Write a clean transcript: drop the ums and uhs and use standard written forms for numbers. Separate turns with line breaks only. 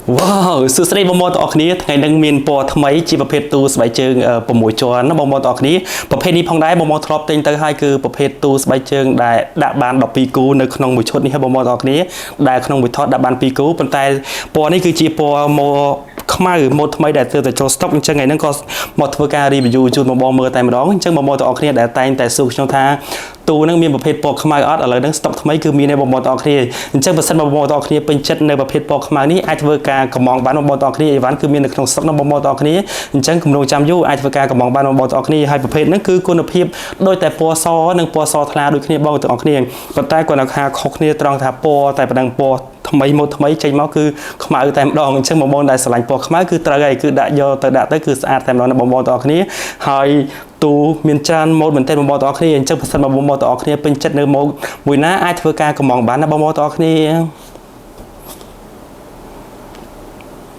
វ៉ាវសួស្តីបងប្អូនទាំងអស់គ្នា។ថ្ងៃនេះមានពណ៌ថ្មីជាប្រភេទទូស្បែកជើង6ជាន់ណាបងប្អូនទាំងអស់គ្នា។ប្រភេទនេះផងដែរបងប្អូនធ្លាប់ទិញទៅហើយគឺប្រភេទទូស្បែកជើងដែលដាក់បាន12គូនៅក្នុងមួយឈុតនេះហើយបងប្អូនទាំងអស់គ្នាដែលក្នុងមួយថតដាក់បាន2គូប៉ុន្តែពណ៌នេះគឺជាពណ៌មកខ្មៅម៉ូដថ្មីដែលទើបតែចូលស្តុកអញ្ចឹងថ្ងៃហ្នឹងក៏មកធ្វើការ review ជូនបងប្អូនមើលតែម្ដងអញ្ចឹងបងប្អូនទាំងអស់គ្នាដែលតែងតែសួរខ្ញុំថាទូហ្នឹងមានប្រភេទពណ៌ខ្មៅអត់ឥឡូវហ្នឹងស្តុកថ្មីគឺមានឯបងប្អូនទាំងអស់គ្នា។អញ្ចឹងបើសិនបើបងប្អូនទាំងអស់គ្នាពេញចិត្តនៅប្រភេទពណ៌ខ្មៅនេះអាចធ្វើការកម្ម៉ង់បានបងប្អូនទាំងអស់គ្នាអីវ៉ាន់គឺមាននៅក្នុងស្តុកណាបងប្អូនទាំងអស់គ្នា។អញ្ចឹងគម្រោងចាំយូរអាចធ្វើការកម្ម៉ង់បានបងប្អូនទាំងអស់គ្នាហើយប្រភេទហ្នឹងគឺគុណភាពដូចតែពណ៌សនិងពណ៌សថ្លាដូចគ្នាបងប្អូនទាំងអស់គ្នាប៉ុន្តែគាត់នៅខាខុសគ្នាត្រង់ថាពណ៌តែប៉ុណ្ណឹងពណ៌ថ្មីម៉ូដថ្មីចេញមកគឺខ្មៅតែម្ដងអញ្ចឹងបងប្អូនដែលស្រឡាញ់ពណ៌ខ្មៅគឺត្រូវហើយគឺដាក់យកទៅដាក់ទៅគឺស្អាតតែម្ដងណាបងប្អូនទាំងអស់គ្នា។ហើយទូមានច្រើនម៉ូដមែនទែនបងប្អូនទាំងអស់គ្នាអញ្ចឹងបើសិនបើបងប្អូនទាំងអស់គ្នាពេញចិត្តនៅម៉ូដមួយណាអាចធ្វើការកម្ម៉ង់បានណាបងប្អូនទាំងអស់គ្នា។